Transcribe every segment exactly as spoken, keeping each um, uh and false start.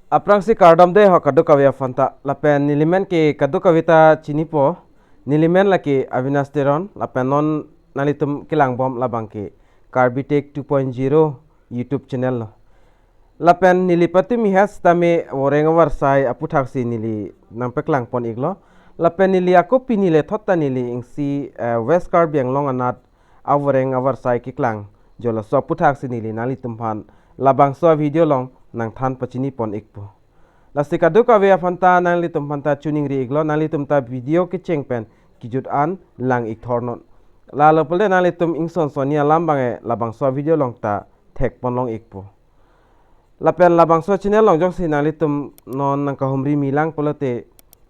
Aphrangsi kardom dei ho kadokave aphanta, lapen nelimen ke kadokave ta chinipo, nelimen lake Avinash Teron, lapen non nanglitum kelangbom labang ke Karbi Tech two point zero YouTube channel lo. Lapen neli patumi has tame voreng avarsai aputhaksi neli nangpeklang pon iklo. Lapen neli ako pini le thot ta neli isi, eh, West Karbi Anglong anat avoreng avarsai keklang jolo, laso aputhaksi neli nanglitum aphan labangso video along nangthan pachini pon ikpo. Lasi kadokave aphanta nanglitum aphanta choningri iklo, nanglitum ta video kecheng pen kejut an lang ik thornon. Lalo pulote nanglitum ingson sonni alam abangke labangso video along ta thek pon long ikpo. Lapen labangso channel along jongsi nanglitum non nangkahumri milang pulote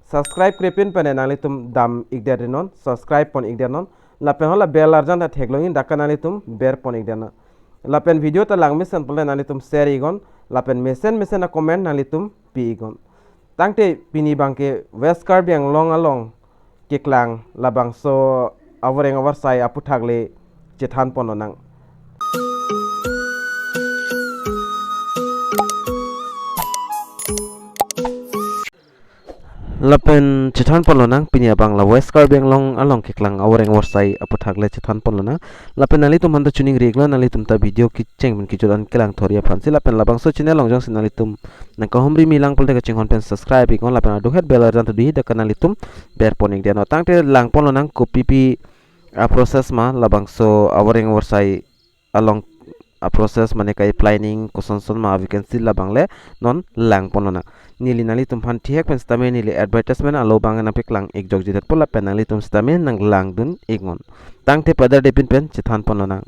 subscribe krepin pen nanglitum dam ik det non, subscribe pon ik det non. Lapen hala bell arjan ta theklongji, dak ke nanglitum ber pon ik det non. Lapen video ta lang mesen pulote nanglitum share iknon, lapen mesen mesen acomment nanglitum pi iknon. Tangte pini abangke West Karbi Anglong along keklang labangso avoreng avarsai aputhak le chethan pon lonang. Lapen chethan pon lonang pini abang la West Karbi Anglong along keklang avoreng avarsai aputhak le chethan pon lonang. Lapen nanglitum aphanta choningri iklo, nanglitum ta video kecheng pen kejut an kelang thorji aphansi. Lapen labangso channel along jongsi nanglitum nangkahumri milang pulote kachinghon pen subscribe iknon, lapen aduk het bell arjan ta doji, dak ke nanglitum ber pon ik det non. Tangte lang pon lonang kopipi a process ma labangso avoreng avarsai along a process, mane ka-apply nangji kosonson ma vacancy labang le non lang pon lonang. Neli nanglitum aphan thihek pen sitame neli advertisement alo abang nangpeklang ik jokji detpo, lapen nanglitum sitame nanglang dun iknon. Tangte padar depin pen chethan pon lonang.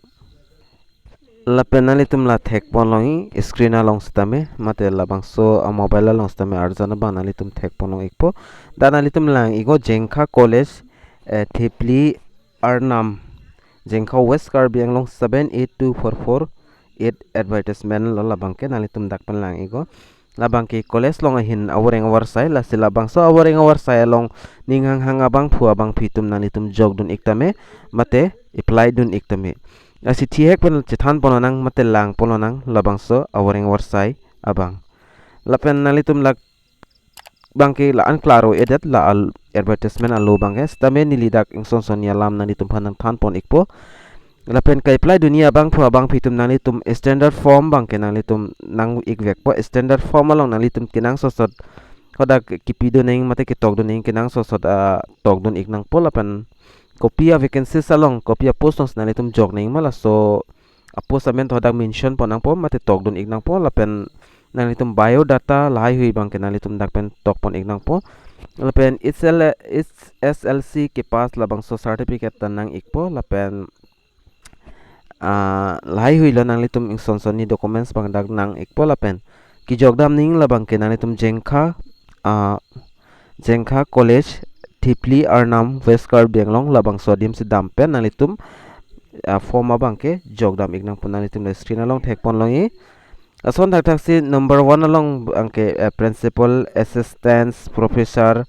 Lapen nanglitum la thek pon longji screen along sitame, mate labangso a mobile along sitame arjan abang nanglitum thek pon long ikpo. Dak nanglitum lang iknon Jengkha College, eh, Thepli Arnam, Jengkha, West Karbi Anglong seven eight two four four eight, advertisement lo labangke, nanglitum dak pen lang iknon. Labangke college along ahin avoreng avarsai, lasi labangso avoreng avarsai along ning hanghang abangphu abangphi atum nanglitum jok dun ik tame, mate apply dun ik tame. Lasi thihek pen chethan pon lonang mate lang pon lonang labangso avoreng avarsai abang. Lapen nanglitum dak abangke la-an klaro-edet la al advertisement alo abangke, sitame neli dak ingson sonni alam nanglitum aphan nangthan pon ikpo. Lapen ka-apply dunji abangphu abangphi atum nanglitum standard form abangke nanglitum nang ik vekpo. Standard form along nanglitum kenangsot sot hadak kepi dun nangji mate ketok dun nangji kenangsot sot, ah, tok dun ik nangpo, lapen kopi a vacancies along, kopi a post along si nanglitum jok nangji ma, laso a post amen ta hadak mention pon nangpo mate tok dun ik nangpo, lapen nanglitum biodata lahaihui abangke nanglitum dak pen tok pon ik nangpo. Lapen H L, H S L C kepass labangso certificate ta nang ikpo, lapen, ah, lahaihui lo nanglitum ingson sonni documents abang dak nang ikpo, lapen kejok dam nangji labangke nanglitum Jengkha, ah, Jengkha College, Thepli Arnam, West Karbi Anglong labangso adim si dam pen nanglitum, ah, form abangke jok dam ik nangpo, nanglitum la screen along thek pon longji. Lason thakthak si number one along abangke, eh, principal, assistant professor,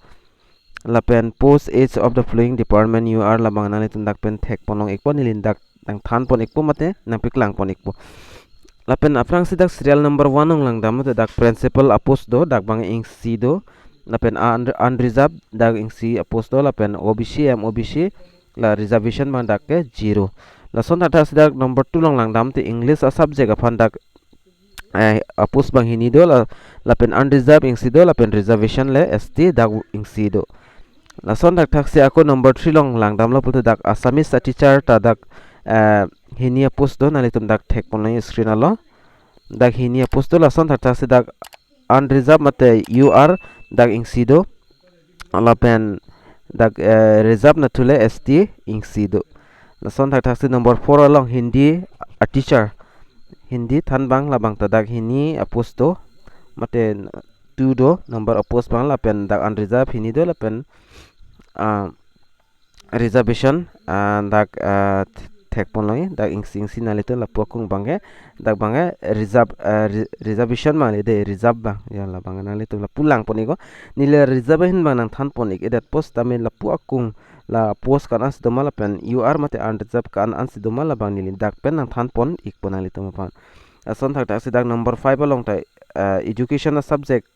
lapen post each of the following department you are, labang nanglitum dak pen thek pon long ikpo, neli dak nangthan pon ikpo mate nangpeklang pon ikpo. Lapen aphrangsi dak serial number one along langdam lote dak principal a post do, dak abang isi do, lapen un-, unreserved dak isi a post do, lapen O B C, M O B C, la reservation abang dak ke zero. Lason thakthak si dak number two along langdam te English a subject aphan dak, eh, a post abang hini do, la, lapen unreserved isi do, lapen reservation le S T dak isi do. Lason thakthak si ako number three along langdam lo pulote dak Assamese a teacher ta dak, eh, hini a post do, nanglitum dak thek pon long screen along. Dak hini a post do, lason thakthak si dak unreserved mate U R dak isi do. Lapen dak, eh, reserved nathu le S T isi do. Lason thakthak si number four along Hindi a teacher, Hindi than abang, labang ta dak hini a post do, mate two do number a post abang, lapen dak unreserved hini do, lapen, ah, reservation, ah, dak, ah, th-, thek pon longji, dak isi isi nanglitum lapu akung abangke, dak abangke reserve, ah, re-, reservation abang le de, reserve abang, ya labang nanglitum lapu lang pon iknon, neli reserve ahin abang nangthan pon ik-edet, post tame lapu akung la post ko-an ansi doma lapen U R mate unreserved ko-an ansi doma labang neli dak pen nangthan pon ikpo nanglitum aphan. Lason thakthak si dak number five along ta eh, education a subject,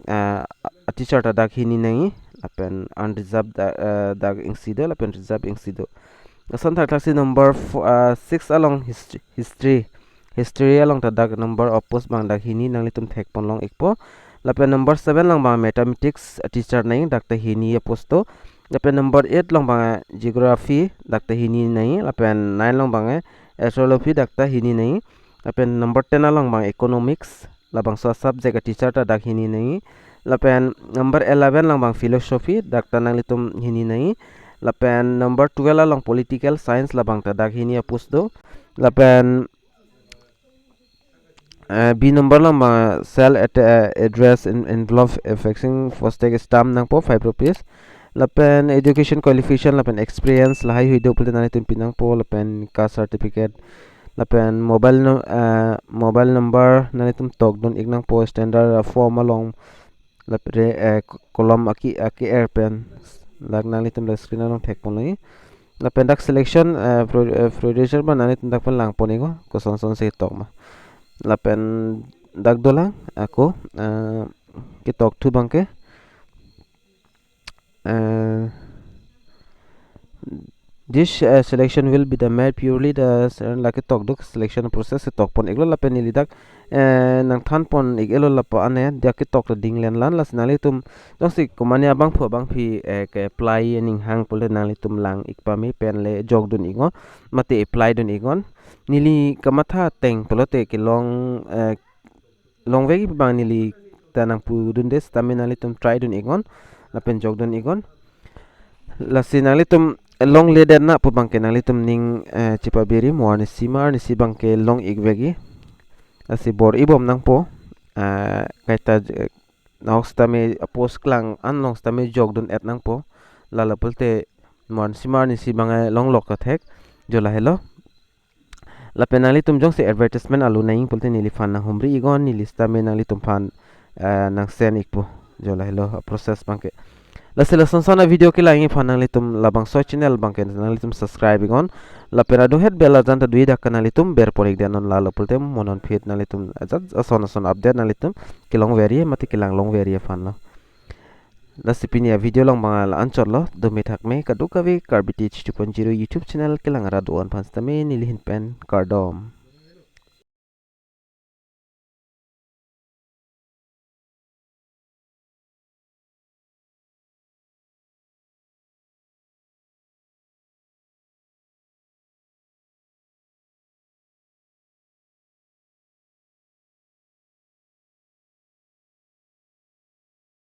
eh, a teacher ta dak hini nangji, lapen unreserved da-, eh, dak isi do, lapen reserved isi do. Lason thakthaksi number four, eh, six along hist-, history. History along ta dak number of post abang dak hini, nanglitum thekpon long ikpo. Lapen number seven along abang mathematics a teacher nangji, dak ta hini a post do. Lapen number eight along abang geography, dak ta hini nangji. Lapen nine along abang astrology, dak ta hini nangji. Lapen number ten along abang economics, labangso a subject a teacher ta dak hini nangji. Lapen number eleven along abang philosophy, dak ta nanglitum hini nangji. Lapen number twelve along political science, labang ta dak hini a post do. Lapen, eh, B number along abang sale at, eh, address in, envelope, eh, faxing, postage stamp nangpo five rupees. Lapen education qualification, lapen experience lahaihui do pulote nanglitum pi nangpo, lapen caste certificate, lapen mobile no-, eh, mobile number nanglitum tokdun ik nangpo standard, eh, form along, lapen, eh, k-, kolom aki, aki-er pen, dak nanglitum la screen along thekpon nangji. Lapen dak selection, eh, pro-, eh, procedure abang nanglitum dak pen langpon iknon, kosonson si tok ma. Lapen dak dolang, ako, eh, ketokthu abangke. Eh, this, eh, selection will be the made purely the, eh, lake tokduk selection process si tokpon iklo, lapen neli dak, eh, nangthanpon ik-elo lapu-an, eh, dak ketok ta dinglen lan, lasi nanglitum jongsi komane abangphu abangphi, eh, ke-apply aning hang pulote nanglitum lang ik pame pen le jokdun iknon, mate apply dun iknon. Neli kamatha ateng pulote kelong, eh, longvek abang neli ta nangpudunde, sitame nanglitum try dun iknon, lapen jokdun iknon. Lasi nanglitum longledet na pu abangke nanglitum ning, eh, chepabiri, mo arnisi ma arnisi abangke long ikvekji. Lasi bor-ibom nangpo, eh, kaita j-, nahok sitame a post klang an along sitame jokdun et nangpo. Lalo pulote mo arnisi ma arnisi abang, eh, longlok ta thek. Jo lahelo. Lapen nanglitum jongsi advertisement alo nangji pulote neliphan nanghumri iknon, neli sitame nanglitumphan, eh, nang send ikpo. Jo lahelo a process abangke. Lasi lasonson a video kelangji aphan nanglitum labangso channel abangke nanglitum subscribe iknon. Lapen adunghet bell ajan ta dui dak ke nanglitum berpon ikdet non, lalo pulote mo non aphi nanglitum ajat ason ason update nanglitum kelongverji mate kelang longverji aphanlo. Lasi pini a video along abang la-anchotlo, dome thakme kadokave Karbi Teach two point zero YouTube channel kelang arat do-an aphan sitame neli ahin pen kardom.